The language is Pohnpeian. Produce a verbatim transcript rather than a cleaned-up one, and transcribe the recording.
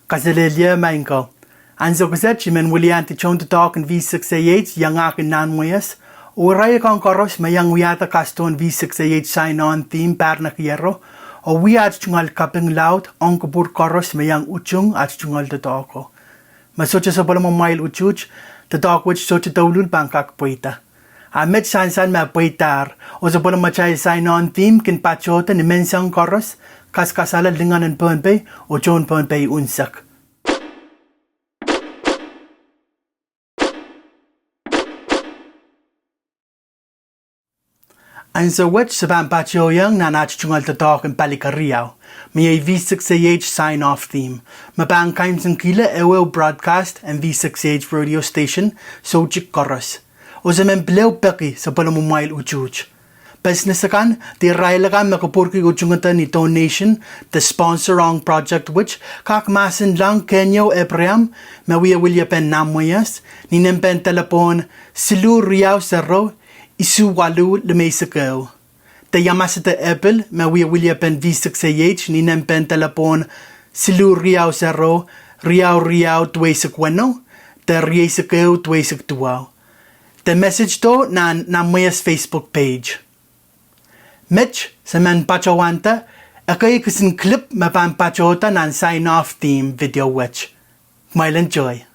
Kaselehlie maing ko. Ansou kiset I men wiliandi tohn doadoahk en V six A H iangahki Nanmweias, oh irail kan koaros me iang wiahda kasdohn V six A H sign on theme pahr nekiero, oh wia aht tungoal kaping laud ong kupwur koaros me iang utung aht tungoal doadoahko. Me sohte sapwellimomwail utuht, doadoahk wet sohte douluhl pahn kak pweida. A met sansal me pweidahr, oh sapwellimatail sign on theme kin patohda ni menseng koaros, kaskasala lingan en Pohnpei, oh tohn Pohnpei unsek. Ansou wet se pahn patohiong nan aht tungoal doadoahk en pali keriau, me iei V six A H sign off theme, me pahn kaimwisekihla ehuehu broadcast en V six A H radio station soutik koaros. Oh se men pil ehu peki sapwellimomwail utuht. Pesnes akan, de irail akan me kupwurki utungada ni donation, de sponsor ong project wet, kak mahsenlahng Kenyo Abraham, me wia wiliepen Nanmweias, ni nempen delepwohn siluh riau sero, isuh waluh limeisek ehu. De Yamasada Epil, me wia wiliepen V six A H, ni nempen delepwohn siluh riau sero, riau riau duweisek weneu, de rieisek ehu duweisek duwau. De message do nan Nanmweias Facebook page. Met se men patohwanda ekei kisin clip me pahn patohda nan sign off theme video wet. Kumwail enjoy.